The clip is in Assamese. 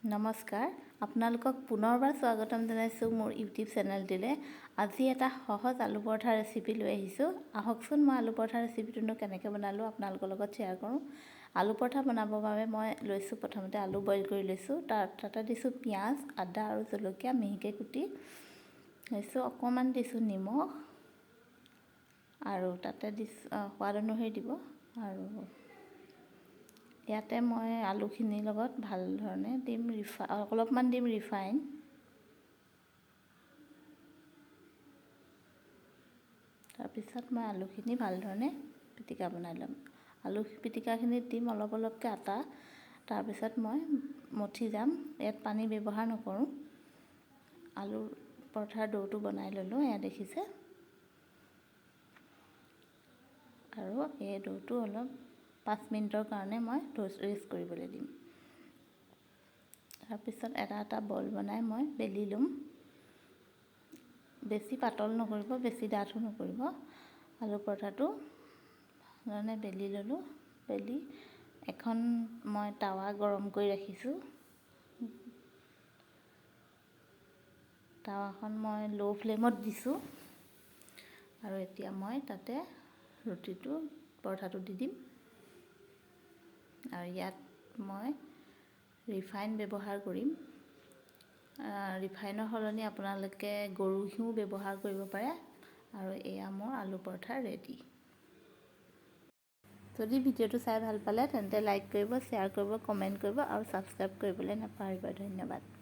নমস্কাৰ, আপোনালোকক পুনৰবাৰ স্বাগতম জনাইছোঁ মোৰ ইউটিউব চেনেলটিলৈ। আজি এটা সহজ আলু পৰঠা ৰেচিপি লৈ আহিছোঁ। আহকচোন, মই আলু পৰঠা ৰেচিপিটোনো কেনেকৈ বনালোঁ আপোনালোকৰ লগত শ্বেয়াৰ কৰোঁ। আলু পৰঠা বনাবৰ বাবে মই লৈছোঁ, প্ৰথমতে আলু বইল কৰি লৈছোঁ। তাতে দিছোঁ পিঁয়াজ, আদা আৰু জলকীয়া মিহিকৈ কুটি লৈছোঁ। অকণমান দিছোঁ নিমখ আৰু তাতে দিছোঁ, সোৱাদ অনুসৰি দিব। আৰু ইয়াতে মই আলুখিনিৰ লগত ভাল ধৰণে দিম অলপমান দিম ৰিফাইন। তাৰপিছত মই আলুখিনি ভাল ধৰণে পিটিকা বনাই ল'ম। আলু পিটিকাখিনিত দিম অলপ অলপকৈ আটা। তাৰপিছত মই মঠি যাম, ইয়াত পানী ব্যৱহাৰ নকৰোঁ। আলু পৰঠাৰ দৌটো বনাই ল'লোঁ, এয়া দেখিছে। আৰু এই দৌটো অলপ 5 মিনিটৰ কাৰণে মই ৰেষ্ট কৰিবলৈ দিম। তাৰপিছত এটা এটা বল বনাই মই বেলি ল'ম। বেছি পাতল নকৰিব, বেছি ডাঠো নকৰিব। আলু পৰঠাটো মানে বেলি ল'লোঁ। বেলি এখন মই টাৱা গৰম কৰি ৰাখিছোঁ। টাৱাখন মই ল' ফ্লেমত দিছোঁ। আৰু এতিয়া মই তাতে ৰুটিটো পৰঠাটো দি দিম। আৰু ইয়াত মই ৰিফাইন ব্যৱহাৰ কৰিম। ৰিফাইনৰ সলনি আপোনালোকে গৰু ঘিউ ব্যৱহাৰ কৰিব পাৰে। আৰু এয়া মোৰ আলু পৰঠা ৰেডি। যদি ভিডিঅ'টো চাই ভাল পালে তেন্তে লাইক কৰিব, শ্বেয়াৰ কৰিব, কমেণ্ট কৰিব আৰু ছাবস্ক্ৰাইব কৰিবলৈ নাপাহৰিব। ধন্যবাদ।